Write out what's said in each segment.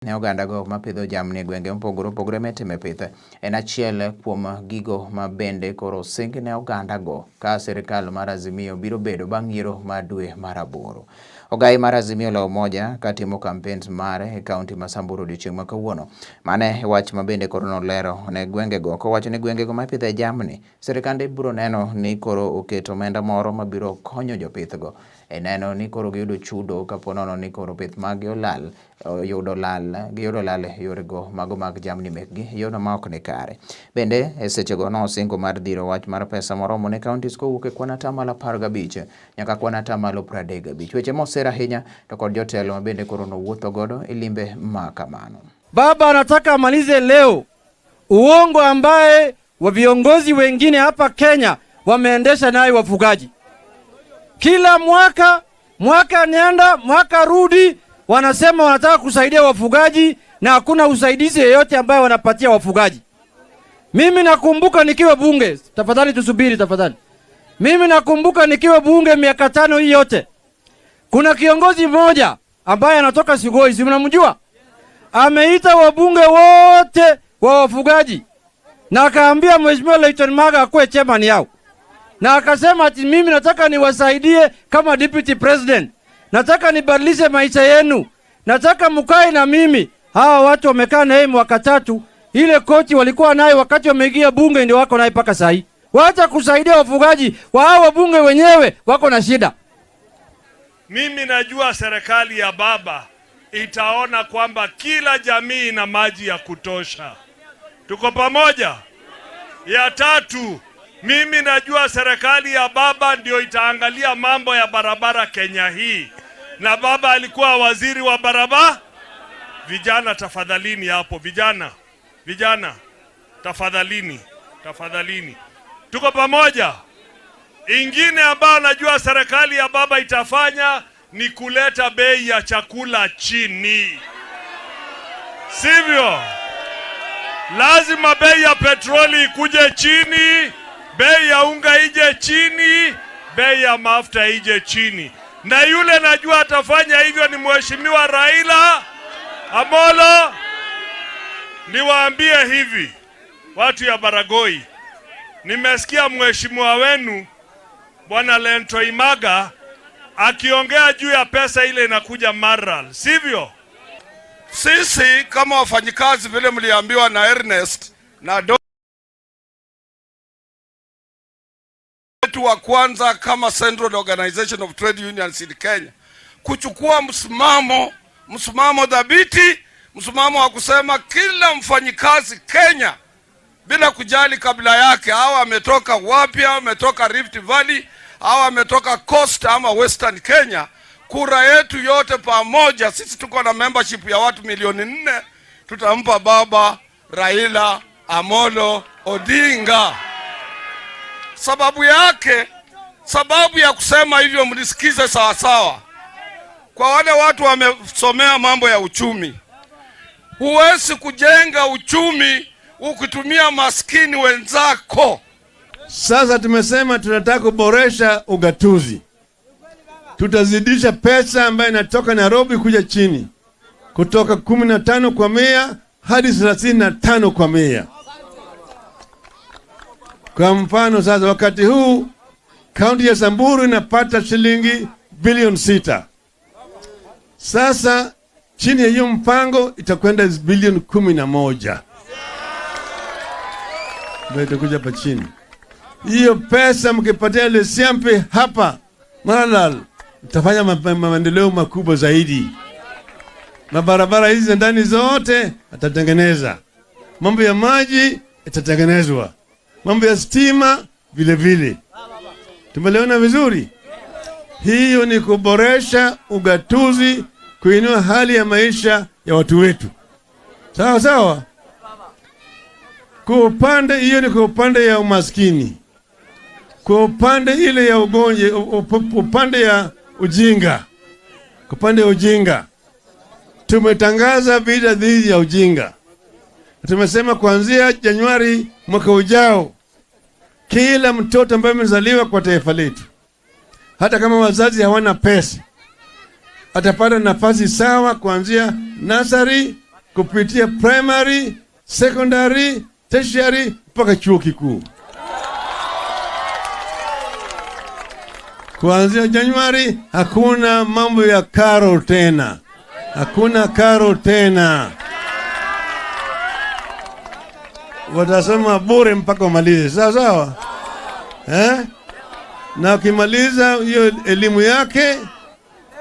Ne oganda go mapidho jamni e gwenge mopogore opogore mitime pith en achiel kuom gigo ma bende koro osing ne oganda go ka sirikal mar Azimio biro bedo bang' yiero mar dwe mar aboro. Ogai mar Azimio la Umoja katimo campaigns mare e kaunti ma Samburu odiochieng' ma kawuono. Mane wach ma bende koro nolero ne gwengego kowacho ni gwengego mipidhe jamni sirikande biro neno ni koro oketo omenda moro mabiro konyo jopithgo e neno ni koro giyudo chudo kapo nono ni koro pith maggi olal oyudo lal giyudo lal e yorego mago mag jamni mekgi e yorno ma ok ni kare. Bende e sechego nosingo mar dhiro wach mar pesa moromo ne counties kowuok e kwan atamalo 15 nyaka kwan atamalo 35. Weche moser ahinya to kod jotelo ma bende koro nowuotho godo e limbe ma kamano. Baba anataka amalize leo uongo ambaye wa viongozi wengine hapa Kenya wameendesha nayo wafugaji. Kila mwaka, mwaka nenda mwaka rudi, wanasema wanataka kusaidia wafugaji na hakuna usaidizi yeyote ambayo wanapatia wafugaji. Mimi nakumbuka nikiwa bunge, tafadhali tusubiri tafadhali. Mimi nakumbuka nikiwa bunge miaka 5 hii yote, kuna kiongozi mmoja ambaye anatoka Sugoi, si mnamjua? Ameita wabunge wote wa wafugaji na akaambia Mheshimiwa Layton Maga akuwe chairman yao, na akasema ati mimi nataka niwasaidie kama deputy president, nataka nibadilishe maisha yenu, nataka mkae na mimi. Hawa watu wamekaa na yeye mwaka 3, ile koti walikuwa nayo wakati wameingia bunge ndio wako naye mpaka sasa. Waacha kusaidia wafugaji wa hao wabunge wenyewe wako na shida. Mimi najua serikali ya baba itaona kwamba kila jamii ina maji ya kutosha. Tuko pamoja? Ya tatu, mimi najua serikali ya baba ndio itaangalia mambo ya barabara Kenya hii. Na baba alikuwa waziri wa barabara. Vijana tafadhalini hapo, vijana. Vijana tafadhalini, tafadhalini. Tuko pamoja? Ingine ambayo najua serikali ya baba itafanya ni kuleta bei ya chakula chini. Sivyo? Lazima bei ya petroli ikuje chini, bei ya unga ije chini, bei ya mafuta ije chini. Na yule najua atafanya hivyo ni Mheshimiwa Raila Amolo. Niwaambie hivi watu ya Baragoi, nimesikia mheshimiwa wenu Bwana Lento Imaga akiongea juu ya pesa ile inakuja Maralal, sivyo? Sisi kama wafanyikazi vile mliambiwa na Ernest na wetu wa kwanza kama Central Organization of Trade Unions in Kenya kuchukua msimamo dhabiti, msimamo wa kusema kila mfanyikazi Kenya bila kujali kabila yake, au ametoka wapi, au ametoka Rift Valley, au ametoka Coast ama Western Kenya, kura yetu yote pamoja, sisi tuko na membership ya watu milioni 4, tutampa baba Raila Amolo Odinga. Sababu yake, sababu ya kusema hivyo, mnisikize sawa sawa. Kwa wale watu wamesomea mambo ya uchumi, huwezi kujenga uchumi ukitumia maskini wenzako. Sasa tumesema tunataka kuboresha ugatuzi. Tutazidisha pesa ambayo inatoka Nairobi kuja chini, kutoka 15 kwa mia hadi 35 kwa mia. Kwa mfano sasa wakati huu kaunti ya Samburu inapata shilingi bilioni 6. Sasa chini ya hiyo mpango itakwenda bilioni 11. Ndio itakuja hapa chini. Hiyo pesa mkipatia Lesiampe hapa Maralal, itafanya maendeleo makubwa zaidi. Mabarabara hizi za ndani zote atatengeneza. Mambo ya maji itatengenezwa. Mambo ya stima vile vile. Tumeliona vizuri. Hiyo ni kuboresha ugatuzi, kuinua hali ya maisha ya watu wetu. Sawa sawa? Kwa upande hiyo ni kwa upande ya umaskini. Kwa upande ile ya ugonje, upande ya ujinga. Kwa upande ya ujinga, tumetangaza vita dhidi ya ujinga. Tumesema kuanzia Januari mwaka ujao, kila mtoto ambaye amezaliwa kwa taifa letu, hata kama wazazi hawana pesa, atapata nafasi sawa kuanzia nursery kupitia primary, secondary, tertiary mpaka chuo kikuu. Kuanzia Januari hakuna mambo ya karo tena, hakuna karo tena. Watasoma bure mpaka umalize, sawa sawa, eh? Na ukimaliza hiyo elimu yake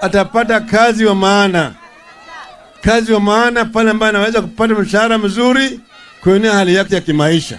atapata kazi wa maana, kazi wa maana pale ambaye anaweza kupata mshahara mzuri kuenea hali yake ya kimaisha.